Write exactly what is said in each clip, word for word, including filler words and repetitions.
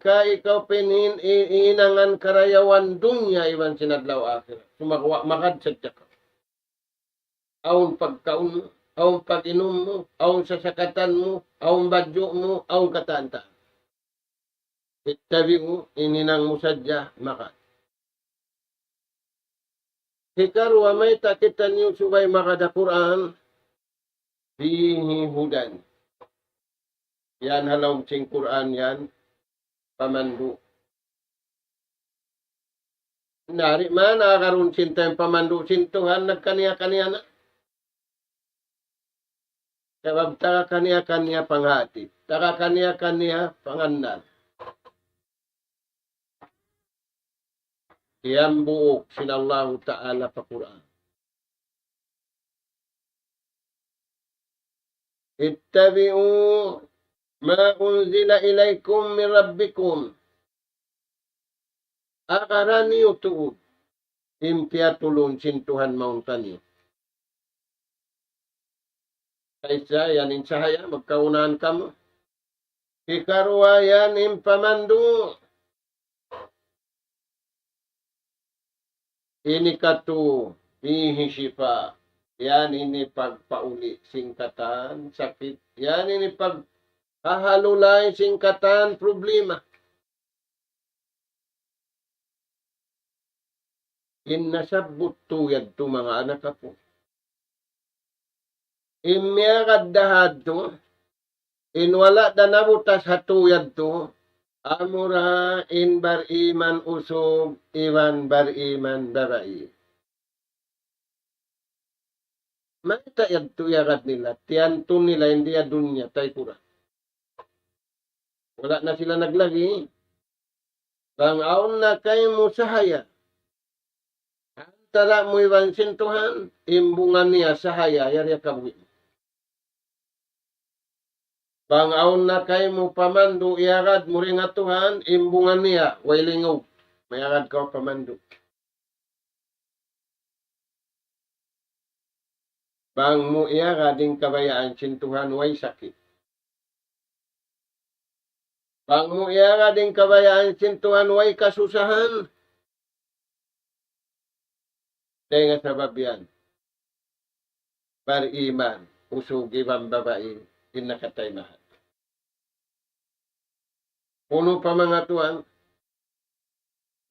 ka ikaw pinin i-, hinangan karayawan dunya iban sin adlaw akhirat. Sumagawa' magad sadja kaw. Awn pagkaun mu, awn pag-inum mu, awn sasakatan mu, awn badju' mu, awn katan-katan. Ittabi'u, in hinang mu sadja, magad. Hikaruwa, mayta' kitaniyu subay magad ha Qur'an, fihi hudan. Yan ha lawm sin Qur'an yan, pamandu'. Na, di' man agarun sin taymanghud pamandu' sin Tuhan, nagkaniya-kaniya na. Sabab taga kaniya-kaniya panghati, taga kaniya-kaniya pangannal. Yan buuk sin Allahu Ta'ala pa Qur'an. اتبعوا ما أنزل إليكم من ربكم. Agara niyu tuud in piyatulun sin Tuhan mawn kaniyu. Kaisa, yan in sahaya, magkaunahan kamu. Hikaruwa, yan in pamandu'. Ini katu, fihi shifa. Yan ini pagpauli' sin katan sakit. Yan ini paghahalulay sin katan problema. In nasabbut tu yadtu, manga anak aku. In miyagad da hadtu, in wala' da nabutas ha tu yadtu, amura in bariman usug iban bariman babai. Mayta' yadtu iyagad nila, tiyantun nila in di ha dunya, taykura. Wala' na sila naglagi. Bang awn na kaymu sahaya antara' mu iban sin Tuhan, in bunga niya sahaya, yari ha kabuhi'. Bang awn na kaymu pamandu' iyagad mu dayn ha Tuhan, in bunga niya, way lingug. Mayagad kaw pamandu'. Bang mu iyagad in kabayaan sin Tuhan, way sakit. Bang mu iyagad in kabayaan sin Tuhan, way kasusahan. Dayn ha sabab yan, bariman, usug iban babai, in nakataymahan. Unu pa, manga tuwan?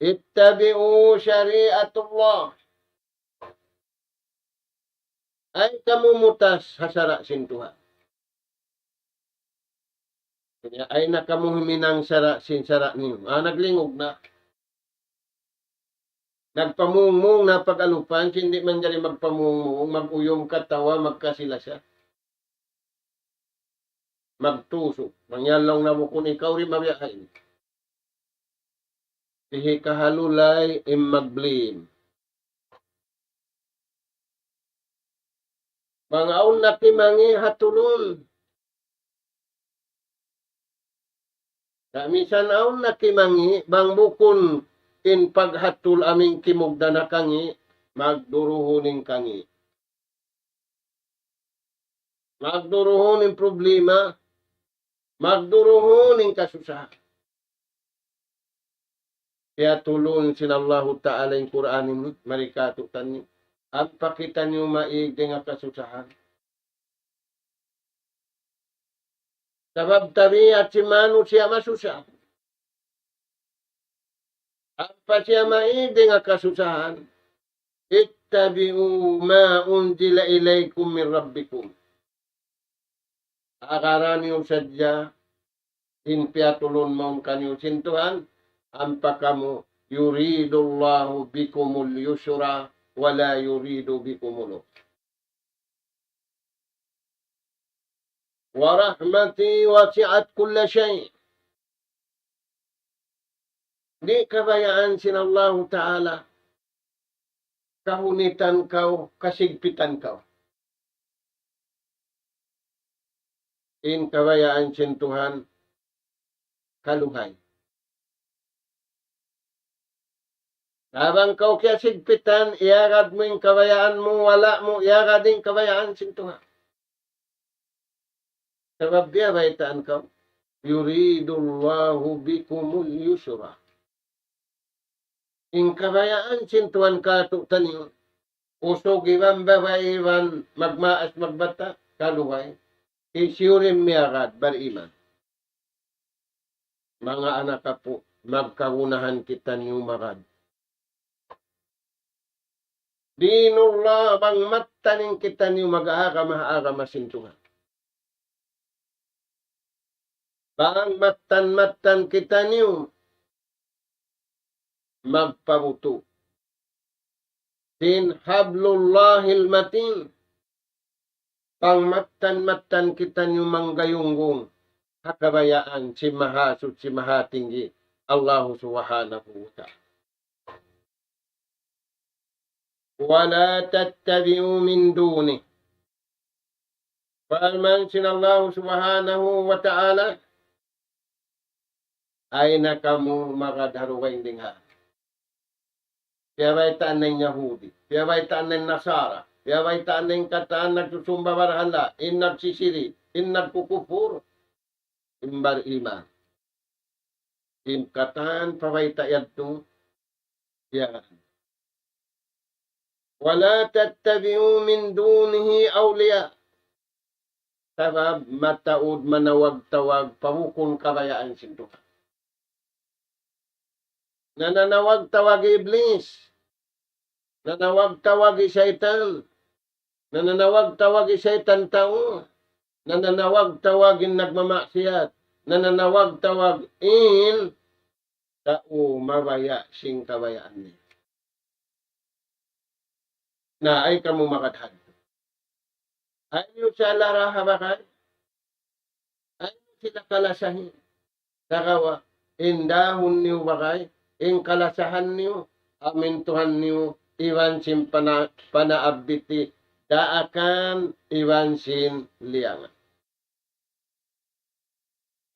اتبعوا شريعة الله. Ay kamu mutas ha sara' sin Tuhan. Ay na kamu huminang sara' sin sara' niyu. Ah, naglingug na. Nagpamungmung na pag-alupan, sin di' manjari magpamungmung, mag-uyum katawa, magkasi-lasa. Magtusu'. Mangyalaw na bukun ikaw di' mabiya' hain. Di' hikahalulay in mag-blame. Bang awn na kimangi', hatulun. Na minsan awn na kimangi', bang bukun in paghatul amu in kimugdan ha kangi', magduruhun in kangi'. Magduruhun in problema, magduruhun in kasusahan. Piyatulun sin Allahu Ta'ala in Qur'an ini, mari kātu'niyu. Ampa kitaniyu maig dayn ha kasusahan. Sabab tabiat sin manusiya' masusa. Ampa siya maig dayn ha kasusahan. اتبعوا ما أنزل إليكم من ربكم. Agara niyu sadja in piyatulun mawn kaniyu sin Tuhan, ampa kamu, يريد الله بكم اليسر ولا يريد بكم العسر. ورحمتي وسعت كل شيء. Di' kabayaan sin Allahu Ta'ala kahunitan kaw, kasigpitan kaw. In kabayaan sin Tuhan, kaluhay. Na bang kaw kiyasigpitan, iyagad mu in kabayaan mu, wala' mu iyagad in kabayaan sin Tuhan. Sabab biya' baytaan kaw. يريد الله بكم اليسر. In kabayaan sin Tuhan kātu'niyu, usug iban babai iban magmaas magbata', kaluhay. Hisiyu in miyagad bariman? Manga anak apu', magkagunahan kitaniyu magad. Dinullah, bang mattan in kitaniyu mag-agama, agama sin Tuhan. Bang mattan-mattan kitaniyu magpabutu' sin hablullahil matin, bang mattan-mattan kitaniyu manggayunggung ha kabayaan sin Mahasuchi Mahatinggi, Allahu Subhanahu wa Ta'ala. ولا تتبعوا من دونه. Parman sin Allahu Subhanahu wa Ta'ala, ayaw na kamu magad ha dugaing dayng ha. Piyabaytaan na in Yahudi, piyabaytaan na in Nasara, piyabaytaan na in katan nagsusumba barhala, in nagsisiri, in nagkukupur, in bariman. In katan pabayta' yadtu, ya. ولا تتبعوا من دونه أولياء. Sabab mataud manawag-tawag pa bukun kabayaan sin Tuhan. Nananawag-tawag hi Iblis. Nanawag-tawag hi Saytan. Nananawag-tawag hi Saytan tau. Nananawag-tawag in nagmamaksiyat. Nananawag-tawag in tau mabaya' sin kabayaan niya. Na, ayaw kamu magad hadtu. Ayaw niyu sila raha bagay. Ayaw niyu sila kalasahi. Sagawa', in dahun niyu bagay, in kalasahan niyu, amintuhan niyu, iban sin pana-, panaabbiti, daakan, iban sin liyangan.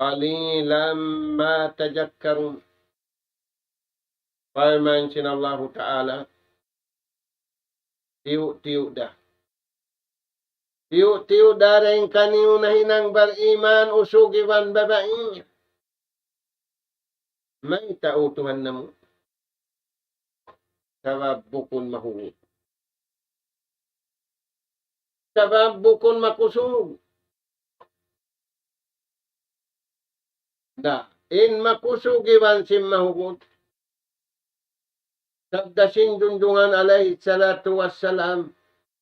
قليلا ما تذكرون. Parman sin Allahu Ta'ala, tiyu'-tiyu' da. Tiyu'-tiyu' da dayn kaniyu nahinang bariman usug iban babai. Mayta' utuhan namu'? Sabab bukun mahugut. Sabab bukun makusug. Na, in makusug iban sin mahugut. Sabda sin Junjungan alayhi salatu wassalam,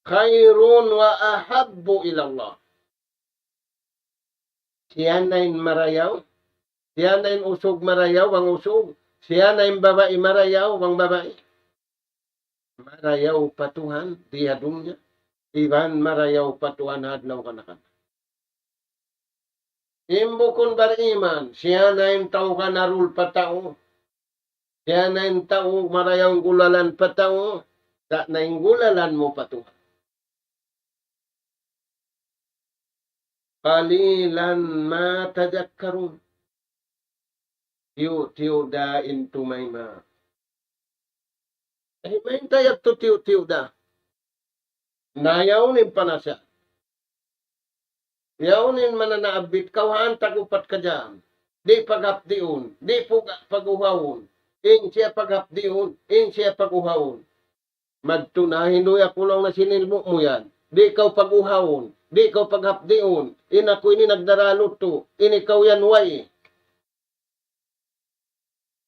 خير وأحب إلى الله. Siya na in marayaw, siya na in usug marayaw bang usug, siya na in babai marayaw bang babai. Marayaw pa Tuhan di ha dunya, iban marayaw pa Tuhan ha adlaw kana-kana. In bukun bariman, siya na in tau kanarul pa tau, siya na in tau marayaw gulalan pa tau, sa' na in gulalan mu pa Tuhan. قليلا ما تذكرون. Tiyu'-tiyu' da in tumayma'. Eh, mayta' yadtu tiyu'-tiyu' da? Na yaun in panasa'. Yaun in mananaabbit kawhaan tag-upat ka jam. Di' paghapdiun, di' pag-, pag-uhawun. In siya paghapdiun, in siya pag-uhawun. Madtu na, hinduy aku laung na sin ilmu' mu yan. Di' kaw pag-uhawun, di' kaw paghapdiun. In aku ini nagdara lutu', in ikaw yan way.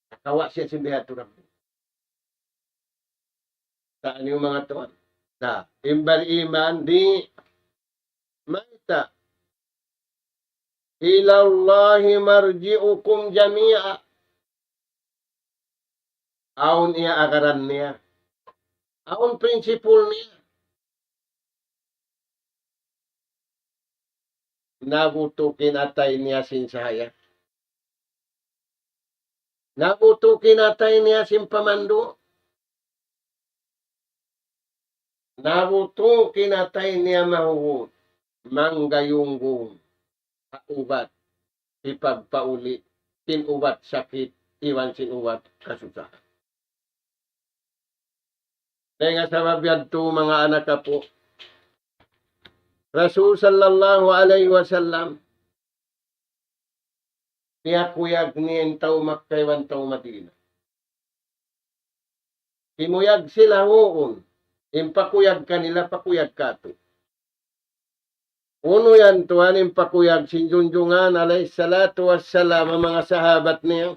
Nakawa' siya sin bihadtu Rabbi. Sa' aniyu manga tuwan. Sa', in bariman di' mayta'. إلى الله مرجعكم جميعا. Awn iya agaran niya. Awn prinsipul niya. Nabutuk in atay niya sin sahaya. Nabutuk in atay niya sin pamandu'. Nabutuk in atay niya mahugut. Manggayunggung ha ubat, hipagpauli' sin ubat sakit, iban sin ubat kasusahan. Dayn ha sabab yadtu, manga anak apu', Rasul sallallahu alayhi wasallam, Piyakuyag niya in tau Makkah iban tau Madina. Kimuyag sila huun. In pakuyag kanila, pakuyag katu'. Unu yan tuwan in pakuyag sin Junjungan alayhi salatu wassalam ha manga sahabat niya?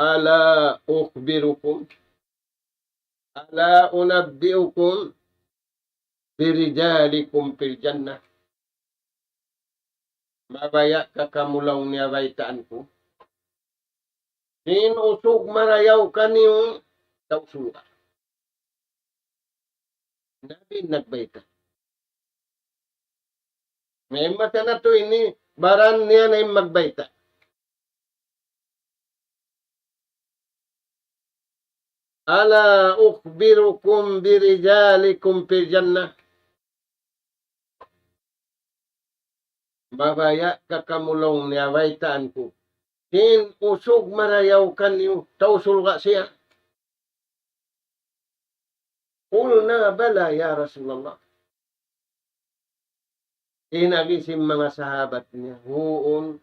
ألا أخبركم ألا أنبئكم برجالكم في الجنة. Mabaya' ka kamu laung niya baytaan ku sin usug marayaw kaniyu tau surga'. Nabi in nagbayta'. Mayta' na tuud ini, baran niya na in magbayta'. ألا أخبركم برجالكم في الجنة. Mabaya' ka kamu laung niya baytaan ku sin usug marayaw kaniyu tau surga' siya? قلنا بلى يا رسول الله. In agi sin manga sahabat niya, huun,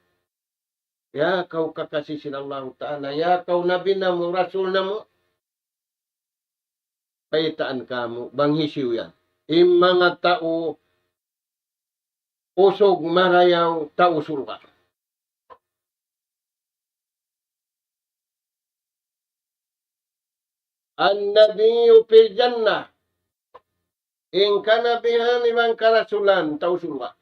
ya kaw kakasi sin Allahu Ta'ala, ya kaw Nabi namu', Rasul namu', baytaan kamu', bang hisiyu yan in manga tau usug marayaw tau surga'. النبي في الجنة. In kanabihan iban karasulan tau surga'.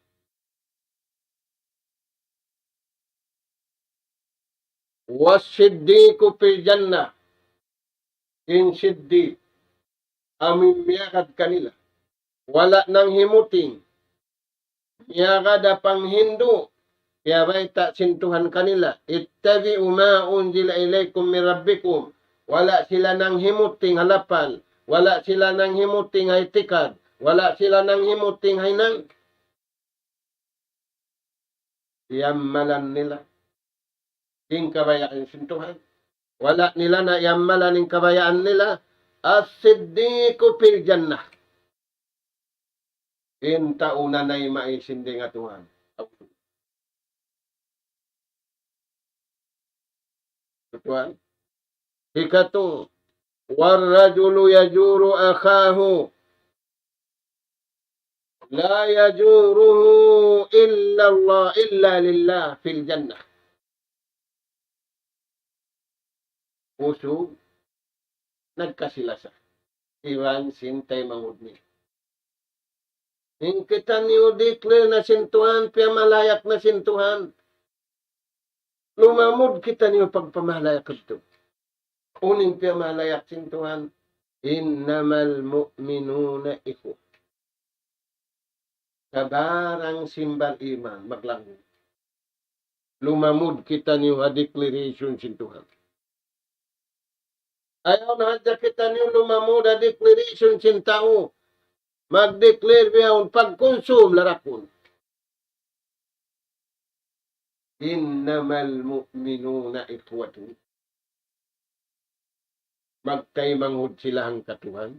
والصديق في الجنة. In siddiq, amu in miyagad kanila, wala' nanghimuting, miyagad ha panghindu', piyabayta' sin Tuhan kanila, اتبعوا ما أنزل إليكم من ربكم. Wala' sila nanghimuting ha lapal, wala' sila nanghimuting ha itikad, wala' sila nanghimuting ha hinang. Iyammalan nila in kabayaan sin Tuhan. Wala' nila na iyammalan in kabayaan nila. الصديق في الجنة. In tau nanayma' sin dayng ha Tuhan. Tuwan. Hikatu, والرجل يجور أخاه لا يجوره إلا الله، إلا لله في الجنة. Usug nagkasi-lasa iban sin taymanghud niya. In kitaniyu diklir na sin Tuhan, piyamahalayak na sin Tuhan. Lumamud kitaniyu pagpamahalayak yadtu. Unu in piyamahalayak sin Tuhan? إنما المؤمنون إخوة. Sabarang simbal iman, maglanggu'. Lumamud kitaniyu ha declaration sin Tuhan. Ayaw na hadja kitaniyu lumamud ha declaration sin tau. Mag-declare bihaun pagkunsum larakun. إنما المؤمنون إخوة. Magtaymanghud sila hangkatuhan.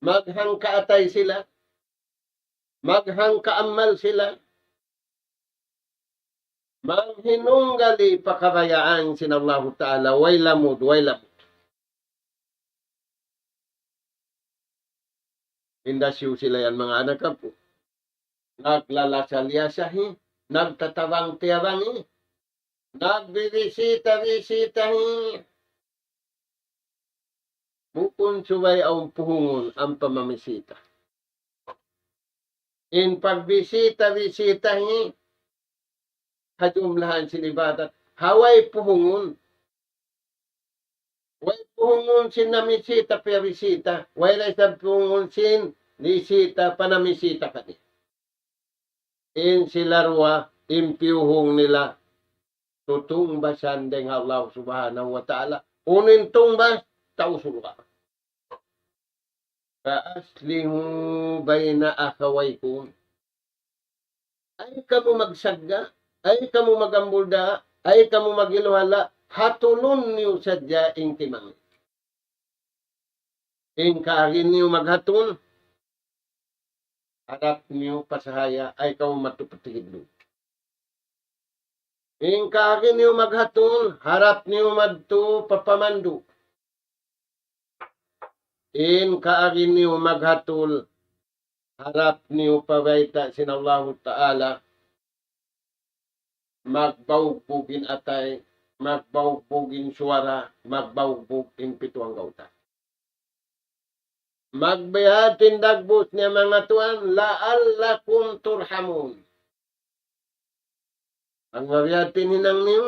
Maghangkaatay sila. Maghangkaammal sila. Manghinunggali pa kabayaan sin Allahu Ta'ala, way lamud, way lamud. Inda siyu sila yan, manga anak ampu. Naglalasa-liyasahi, nagtatabang-tiyabangi, nagbibisita-bisitahi. Bukun subay awn puhungun ampa mamisita. In pagbisita-bisitahi, ha jumlahan sin ibadat, ha way puhungun. Way puhungun sin namisita piyabisita, way da isab puhungun sin nisita pa namisita kaniya. In sila duwa, in piyuhung nila, tutungbasan dayng ha Allah Subhanahu wa Ta'ala. Unu in tungbas? Tau surga'. فأصلحوا بين أخويكم. Ay kamu magsagga', ay kamu magambulda', ay kamu mag-iluhala', hatulun niyu sadja in timang. In kaagi niyu maghatun, harap niyu pa sahaya, ayaw kamu madtu pa tigidlum. In kaagi niyu maghatul, harap niyu madtu pa pamandu'. In kaagi niyu maghatul, harap niyu pa bayta' sin Allahu Ta'ala, magbaugbug in atay, magbaugbug in suwara, magbaugbug in pitu anggawta'. Magbiya' ha yan in dagbus niya, manga tuwan, لعلكم ترحمون. Bang mabiya' ha yan in hinang niyu,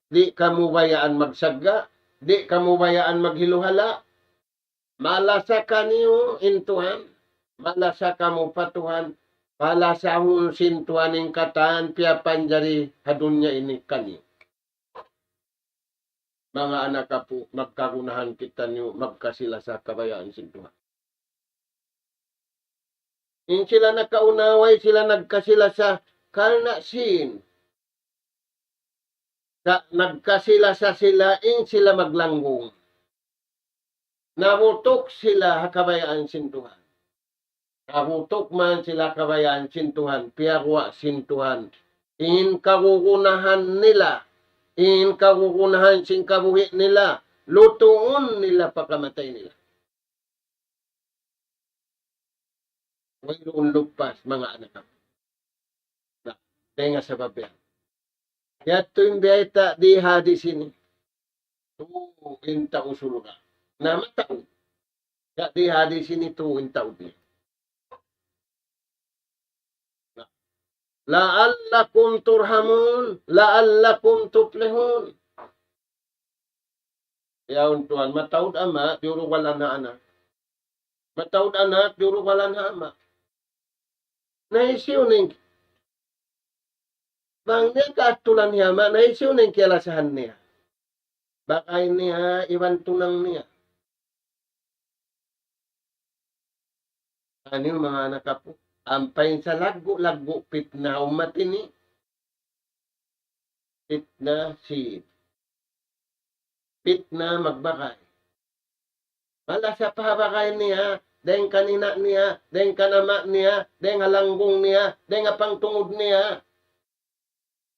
di' kamu bayaan magsagga', di' kamu bayaan maghiluhala', malasa kaniyu in Tuhan, malasa kamu pa Tuhan, palasahun sin Tuhan in katan piyapanjari ha dunya ini kaniyu. Manga anak apu', magkagunahan kitaniyu magkasi-lasa kabayaan sin Tuhan. In sila nakauna, way sila nagkasi-lasa karna' sin. Sa' nagkasi-lasa sila, in sila maglanggung. Nabutuk sila ha kabayaan sin Tuhan. Nabutuk man sila ha kabayaan sin Tuhan, piyaguwa' sin Tuhan in kagunahan nila, in kagunahan sin kabuhi' nila, lutuun nila pa kamatay nila. Wayruun lupas, manga anak apu'. Na, dayn ha sabab yan. Yadtu in biyayta' di ha hadis ini. Tū in tau surga'. Na, mataud. Ya, di ha hadis ini tū in tau di. Na. لعلكم ترحمون، لعلكم تفلحون. Yaun tuwan, mataud ama', diyuruk wala' na anak. Mataud anak, diyuruk wala' na ama'. Na hisiyu in, bang niya kaatulan hi ama', na hisiyu in kiyalasahan niya? Bagay niya, iban tunang niya. Aniyu manga anak apu', ampa in salaggu'-laggu' pitna ummat ini, pitna sin, pitna magbagay. Malasa pa ha bagay niya, dayn kan ina' niya, dayn kan ama' niya, dayn ha langgung niya, dayn ha pangtungud niya,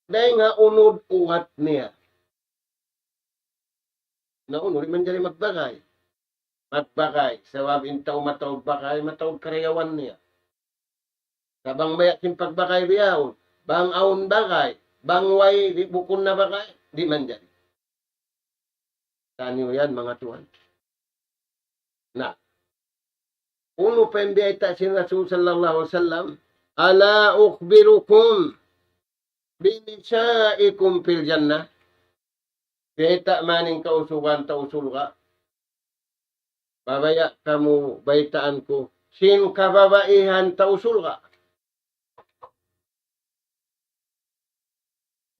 dayn ha unud-uwat niya. Na unu, di' manjari magbagay. Magbagay. Sabab in tau mataud bagay, mataud karayawan niya. Sa' bang maya' sin pagbagay bihaun, bang awn bagay, bang way, di' bukun na bagay, di' manjari. Taniyu yan, manga tuwan. Na, unu pa in biyayta' sin Rasul sallallahu alayhi wasallam, ألا أخبركم بنسائكم في الجنة؟ Biyayta' man in kausugan tau surga'. Mabaya' kamu baytaan ku sin kababaihan tau surga'.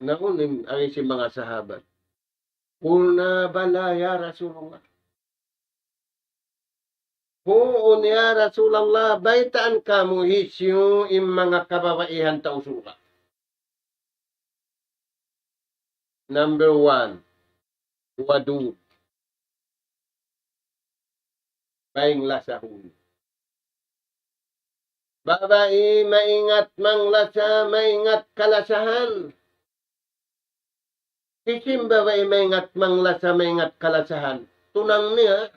Naun in agi sin manga sahabat. قلنا بلى يا رسول الله. Huun ya Rasulullah, baytaan kamu hisiyu in manga kababaihan tau surga'. Number one, wadud. Maing lasahun. Babai maingat manglasa, maingat kalasahan. Hisiyu in babai maingat manglasa, maingat kalasahan? Tunang niya.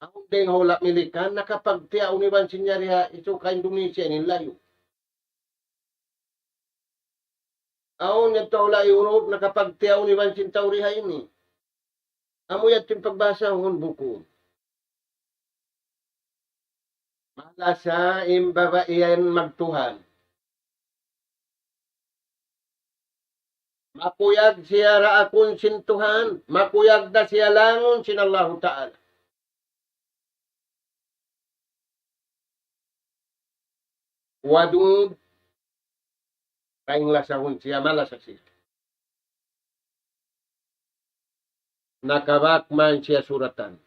Awn dayn ha hula' Milikan, nakapagtiyaun iban sin yari ha isu ka Indonesia ini layu'. Awn yadtu ha hula' Europe, nakapagtiyaun iban sin tau di ha ini. Amu yadtu in pagbahasahun bukun. Malasa in babai yan magtuhan. Makuyag siya daakun sin Tuhan, makuyag da siya langun sin Allahu Ta'ala. Wadud, painglasahun siya, malasa siya. Nakabak man siya suratan.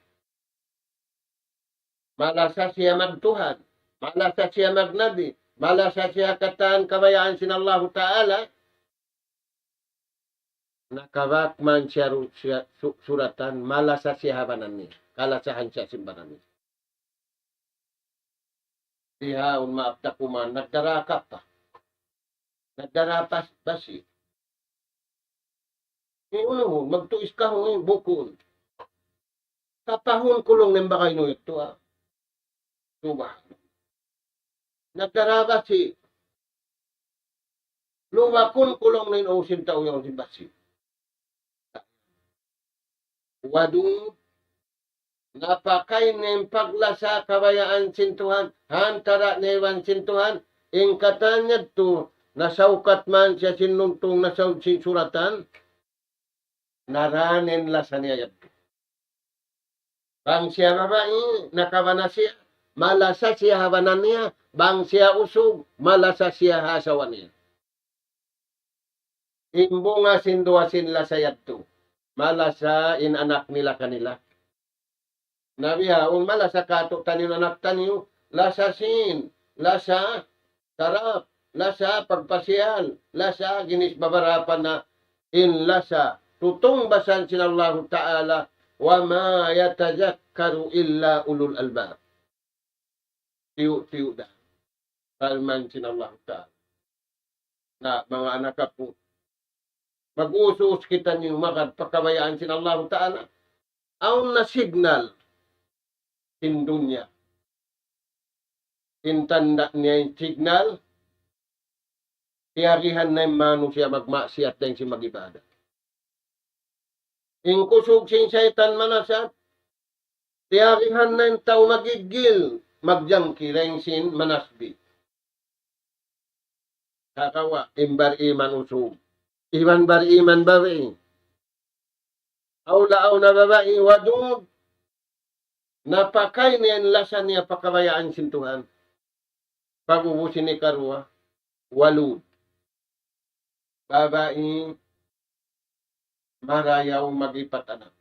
Malasa siya magtuhan. Malasa siya magnabi. Malasa siya katan kabayaan sin Allahu Ta'ala. Nakabak man siya ru-, siya su-, suratan. Malasa siya ha baran niya. Kalasahan siya sin baran niya. Bihaun maap da kuman, nagdara kapa. Nagdara bas-, basi. Unu, magtuis kaw, bukun. Kapahun ku laung in bagay niyu yadtu, ah. Subhan. Nagdara basi. Luwakun ku laung in usin tau yan sin basi. Wadud, napakay niya in paglasa kabayaan sin Tuhan, ha antara' niya iban sin Tuhan, in katan yadtu, nasawkat man siya sin nuntung, nasaw-, sin suratan, nara niya in lasa niya yadtu. Bang siya babai, nakabana siya, malasa siya ha bana niya, bang siya usug, malasa siya ha asawa niya. In bunga sin duwa sin lasa yadtu. Malasa in anak nila kanila. Na bihaun malasa katu'taniyu in anak taniyu, lasa sin, lasa sarap, lasa pagpasiyal, lasa ginis babarapa na in lasa. Tutungbasan sin Allahu Ta'ala, وما يتذكر إلا أولو الألباب. Tiyu'-tiyu' da. Parman sin Allahu Ta'ala. Na, manga anak apu', mag-us-us kitaniyu magad pa kabayaan sin Allahu Ta'ala. Awn na signal sin dunya. In tanda' niya in signal, tiyagihan na in manusiya' magmaksiyat dayn sin mag-ibadat. In kusug sin saytan manasat, tiyagihan na in tau magigil, magjangki dayn sin manasbi. Kakawa', in bar-iman usug. Iban bar-iman babai. Awla awn na babai, wadud. Napakay niya in lasa niya pa kabayaan sin Tuhan. Pag-ubus ini karuwa, walud. Babai, marayaw mag-ipat anak.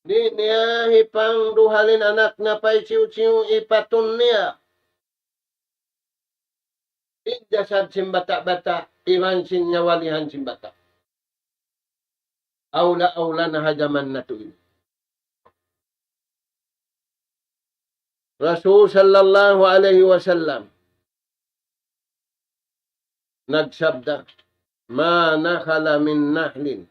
Di' niya hipangduhal in anak niya pa hisiyu-siyu ipatun niya. In jasad sin bata'-bata', iban sin nyawalihan sin bata'. Awla-awla na ha jaman natu' ini. Rasul sallallahu alayhi wasallam nagsabda, ما نخل من نخل.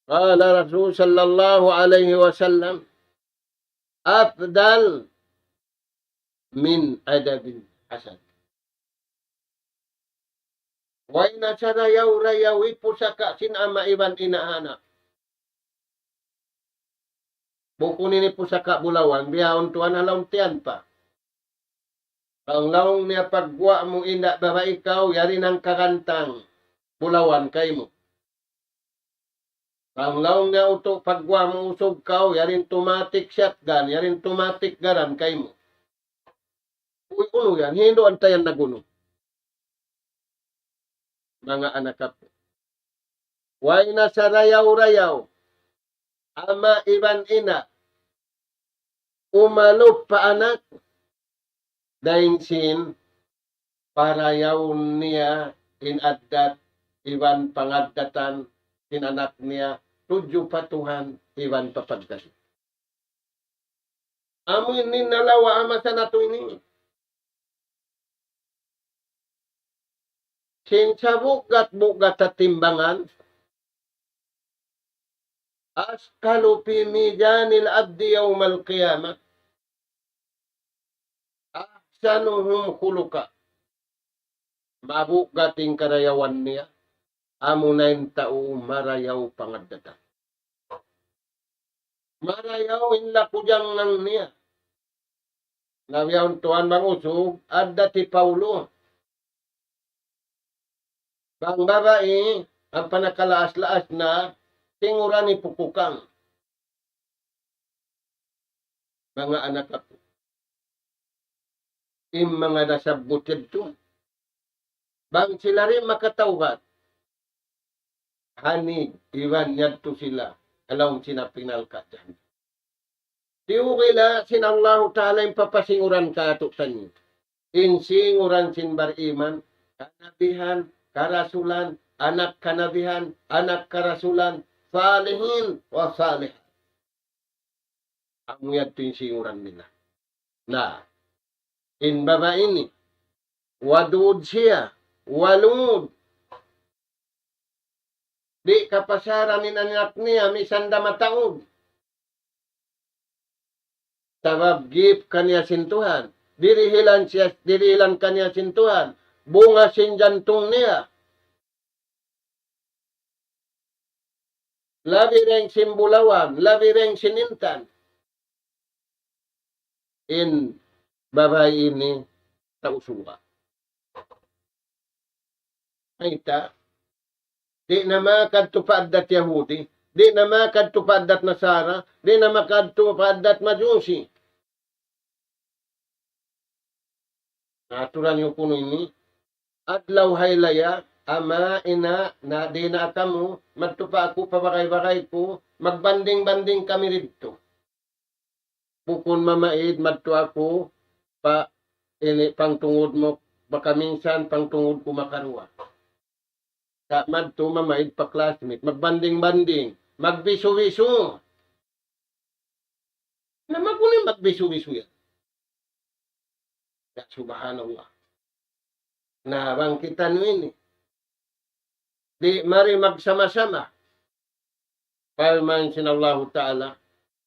قال رسول صلى الله عليه وسلم، أفضل من أدب حسن. Way na sarayaw-rayaw in pusaka' sin ama' iban ina' ha anak. Bukun ini pusaka' bulawan, bihaun tuwan ha lawm tiyan pa. Bang laung niya pagguwa' mu inda' babai kaw, yari na in kagantang bulawan kaymu. Bang laung niya utu' pagguwa' mu usug kaw, yari in tumatik shotgun, yari in tumatik garan kaymu. Uy, unu yan, hinduan ta yan nag-unu. Manga anak aku. Way na sarayaw-rayaw, ama' iban ina', umalup pa anak, dayn sin parayawun niya in addat iban pangaddatan sin anak niya tudju pa Tuhan iban pa pagkahi. Amu ini nalawa' ha masa natu' ini. Sin sabugat-bugat ha timbangan, أثقل في ميزان العبد يوم القيامة أحسنهم خلقا. Mabugat in karayawan niya, amuna in tau marayaw pangaddatan. Marayaw in laku jangnang niya. Na bihaun tuwan bang usug, addat hi Paulu. Bang babai, ampa nakalaas-laas na, singuran hi pukukang. Manga anak aku. In manga nasabbut yadtu. Bang sila di' makatawbat, hanig iban yadtu sila ha lawm sin api narka' jahannam. Tiyukila sin Allahu Ta'ala in papasinguran kātu'niyu. In singuran sin bariman, kanabihan, karasulan, anak kanabihan, anak karasulan, salihin, wa salihat. Amu yadtu in singuran nila. Na, in babai ini, wadud siya, walud. Di' kapasaran in anak niya, misan da mataud. Sabab gift kaniya sin Tuhan. Dirihilan siya, dirihilan kaniya sin Tuhan. Bunga sin jantung niya. Labi dayn sin bulawan, labi dayn sin intan. In babai ini tau surga'. Mayta', di' na makadtu pa addat Yahudi, di' na makadtu pa addat Nasara, di' na makadtu pa addat Majusi. Na, aturan niyu kunu' ini, adlaw haylaya, ama', ina', na di' na kamu, madtu pa aku pa bagay-bagay ku, magbanding-banding kami didtu. Bukun mamaid madtu aku pa ini pangtungud mu, baka minsan pangtungud ku makaruwa. Sa' madtu mamaid pa classmate, magbanding-banding, magbisu-bisu. Na, maguni magbisu-bisu yan. Ya, subhanallah. Na, bang kitaniyu ini, di' mari magsama-sama. Parman sin Allahu Ta'ala,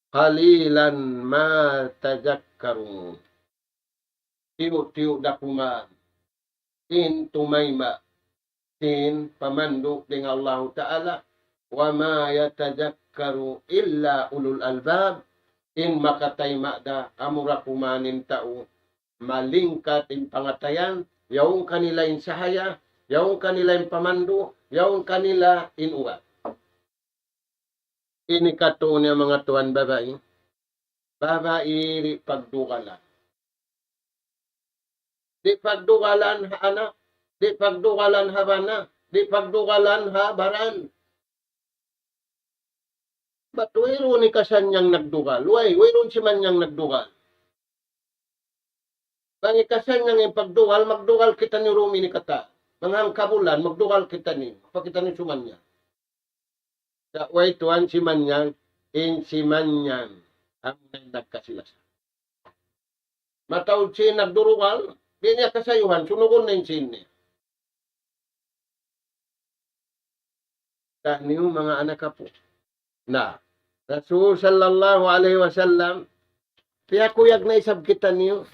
قليلا ما تذكرون. Tiyu'-tiyu' da kuman in tumayma' sin pamandu' dayn ha Allahu Ta'ala, وما يتذكر إلا أولو الألباب, in makatayma' da amura kuman in tau malingkat in pangatayan, yaun kanila in sahaya, yaun kanila in pamandu', yaun kanila in ugat. Ini katu' niya manga tuwan babai. Babai di' pagdugalan. Di' pagdugalan ha anak, di' pagdugalan ha bana, di' pagdugalan ha baran. Bat wayruun hikasannyang nagdugal. Way, wayruun simanyang nagdugal. Bang hikasannyang in pagdugal, magdugal kitaniyu dum ini katan. Manga hangkabulan, magdugal kitaniyu. Pa kitaniyu sumanyang. Sa' way tuwan simanyang, in simanyang. Amu na in nagkasi-lasa. Mataud sin nagdurugal, di' niya kasayuhan, sunugun na in sin niya. Taniyu manga anak apu'. Na, Rasul sallallahu alayhi wasallam, piyakuyag na isab kitaniyu,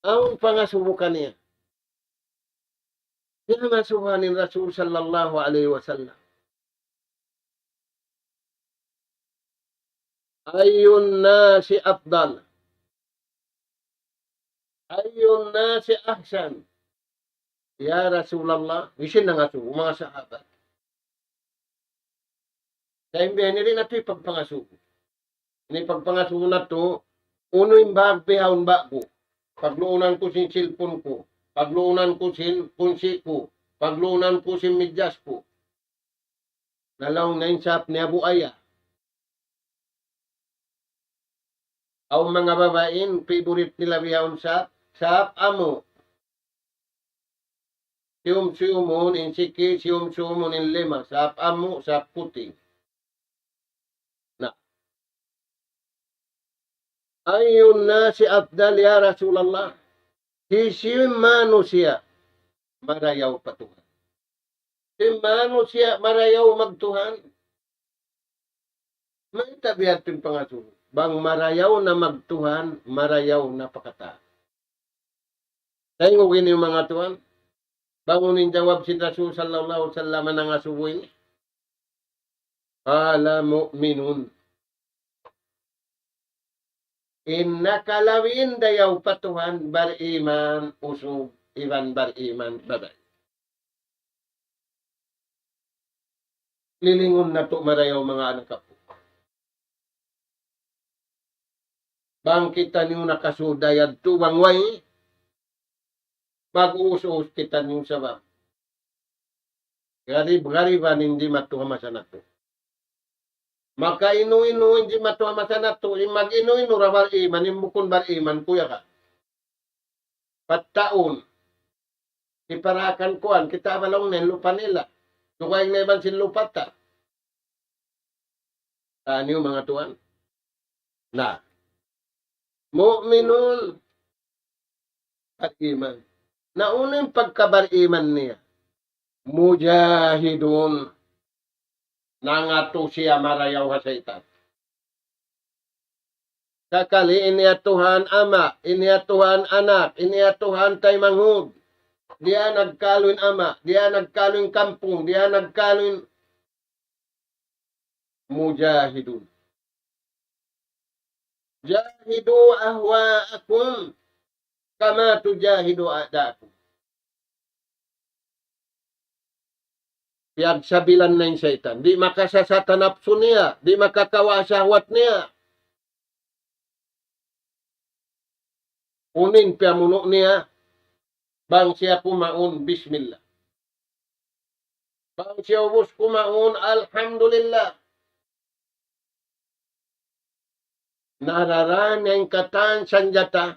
awn pangasubu kaniya. Piyangasubuhan in Rasul sallallahu alayhi wasallam. أي الناس أفضل؟ أي الناس أحسن؟ Ya Rasulullah, hisiyu in nangasubu, manga sahabat. Sa' in biya' ini di' natu' hipagpangasubu. Ini pagpangasubu natu', unu in bag bihaun ba'gu. Pagluunan ku sin cellphone ku. Pagluunan ku sin kunsi' ku. Pagluunan ku sin midyas ku. Na laung na in sap ni Abu Aya. Awn manga babai in favorite nila bihaun sap, sap amu'. Siyum-siyumun in siki, siyum-siyumun in lima, sap amu', sap puting. Na. أي الناس أفضل يا رسول الله؟ Hisiyu in manusiya' marayaw pa Tuhan? Hisiyu in manusiya' marayaw magtuhan? Mayta' biya' ha yan in pangasubu? Bang marayaw na magtuhan, marayaw na pa katan. Tayngu ini manga tuwan. Bang unu in jawab sin Rasul sallallahu alayhi wasallam nangasubu ini. قال مؤمن. In nakalabi in dayaw pa Tuhan, bariman usug, iban bariman babai. Lilingun natu' marayaw manga anak apu'. Bang kitaniyu nakasud yadtu bang way, mag-uus-uus kitaniyu sabab garib-gariban in jimatu ha masa natu'. Makainu-inu in jimatu ha masa natu', in mag-inu-inu ra bariman, in bukun bariman, kuyaga. Pattaun. Hiparakan kuwan, kita' ba laung niya in lupa' nila. Dugaing na iban sin lupa' ta. Taniyu manga tuwan. Na, mu'minun, bariman. Na unu in pagkabariman niya? Mujahidun. Nangatu siya marayaw ha saytan. Sakali in niya Tuhan ama', in niya Tuhan anak, in niya Tuhan taymanghud. Diya nagkalu in ama', diya nagkalu in kampung, diya nagkalu in mujahidun. Jahidu ahwa'akum kama tujahidu a'da'akum. Piyagsabilan na in saytan. Di' makasasat ha napsu niya. Di' makakawa' ha sahwat niya. Unu in piyamunu' niya, bang siya kumaun, bismillah. Bang siya ubus kumaun, alhamdulillah. Nararaan niya in katan sanjata,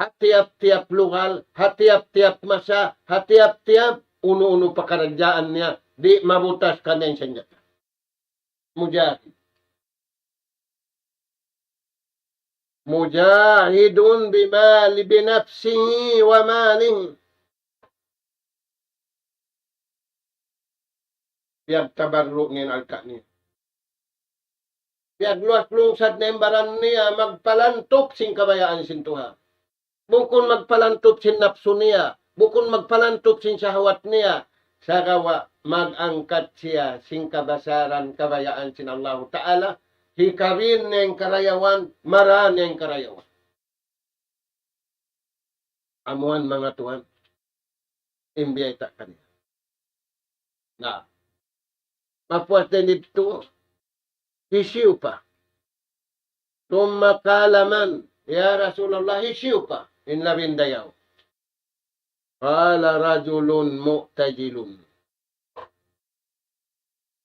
ha tiyap-tiyap lugal, ha tiyap-tiyap masa, ha tiyap-tiyap unu-unu pakaradjaan niya, di' mabutas kaniya in sanjata. Mujahid. Mujahidun bimali binafsihi wa malihi. Piyagtabarru' niya in alta' niya. Piyagluwas lungsad niya in baran niya, magpalantup sin kabayaan sin Tuhan. Bukun magpalantup sin napsu niya, bukun magpalantup sin sahwat niya, sagawa' mag-angkat siya sin kabasaran kabayaan sin Allahu Ta'ala, hikawin niya in karayawan, marā niya in karayawan. Amuan manga tuwan, in biyayta' kaniya. Na, mapuas dayn didtu, hisiyu pa? ثم قال من؟ Ya Rasulullah, hisiyu pa in labin dayaw? قال رجل معتزل.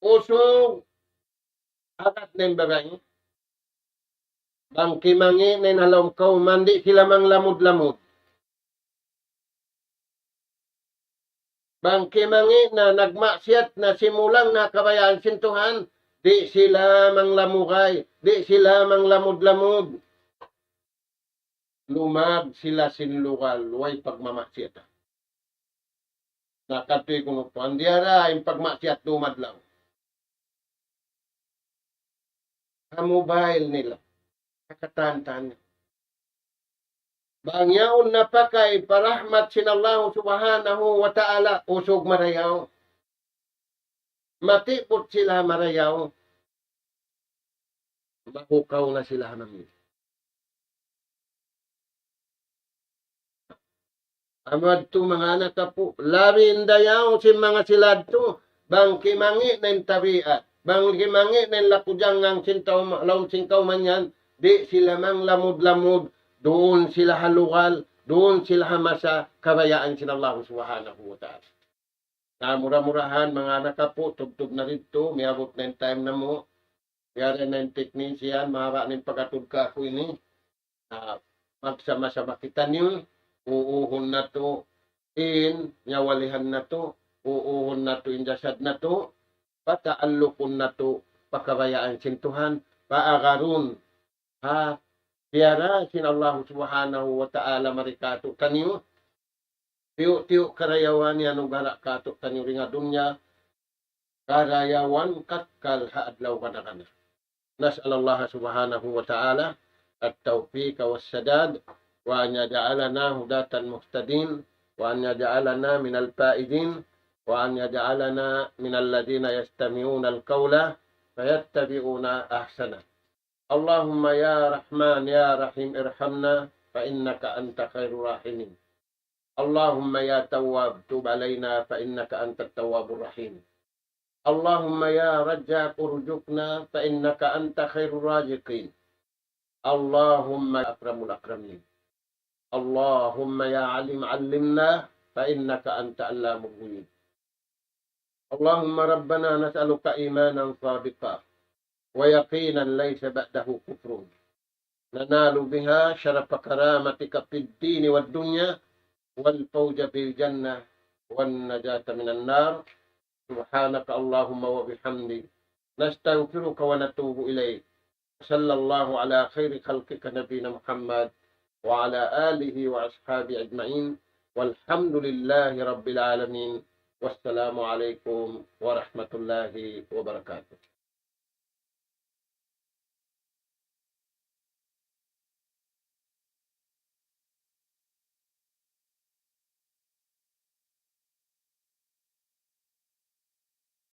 Usug agad na in babai. Bang kimangi' na in ha lawm kawman, di' sila manglamud-lamud. Bang kimangi' na, nagmaksiyat na, simulang na kabayaan sin Tuhan, di' sila manglamugay, di' sila manglamud-lamud. Lumag sila sin lugal, way pagmamaksiyatan. Na kadtuy kunu' tuwan, diyara in pagmaksiyat dumadlaw. Ha mobile nila. Ha katan-katan. Bang yaun napakay pa rahmat sin Allah Subhanahu wa Ta'ala, usug marayaw. Matiput sila marayaw. Mahukaw na sila ha mangī'. Amu yadtu manga anak apu', labi in dayaw sin manga sila yadtu, bang kimangi' na in tabiat, bang kimangi' na in laku jangngang sin tau ma-, lawm sin kawman yan, di' sila manglamud-lamud, duun sila ha lugal, duun sila ha masa kabayaan sin Allah Subhanahu wa Ta'ala. Na, mura-murahan, manga anak apu', tubtub na didtu, miyabut na in time namu'. Yari na in technician, mahaba' na in pag-atud kāku' ini. Na, magsama-sama kitaniyu, uuhun natu' in nyawalihan natu', uuhun natu' in jasad natu', pataallukun natu' pa kabayaan sin Tuhan, paagarun ha piyarā sin Allah Subhanahu wa Ta'ala mari kātu'niyu, tiyu'-tiyu' karayawan iyanugara' kātu'niyu dayn ha dunya, karayawan kakkal ha adlaw gana-gana. نسأل الله سبحانه وتعالى التوفيق والسداد، وأن يجعلنا هداة مهتدين، وأن يجعلنا من الفائزين، وأن يجعلنا من الذين يستمعون القول فيتبعون أحسنه. اللهم يا رحمن يا رحيم ارحمنا فإنك أنت خير الراحمين. اللهم يا تواب تب علينا فإنك أنت التواب الرحيم. اللهم يا رزاق ارزقنا فإنك أنت خير الرازقين. اللهم يا أكرم الأكرمين. اللهم يا عليم علمنا فإنك أنت علام الغيوب. اللهم ربنا نسألك إيمانا صادقا ويقينا ليس بعده كفر ننال بها شرف كرامتك في الدين والدنيا والفوز بالجنة والنجاة من النار. سبحانك اللهم وبحمدك نستغفرك ونتوب إليك. وصلى الله على خير خلقك نبينا محمد وعلى آله وأصحابه أجمعين. والحمد لله رب العالمين. والسلام عليكم ورحمة الله وبركاته.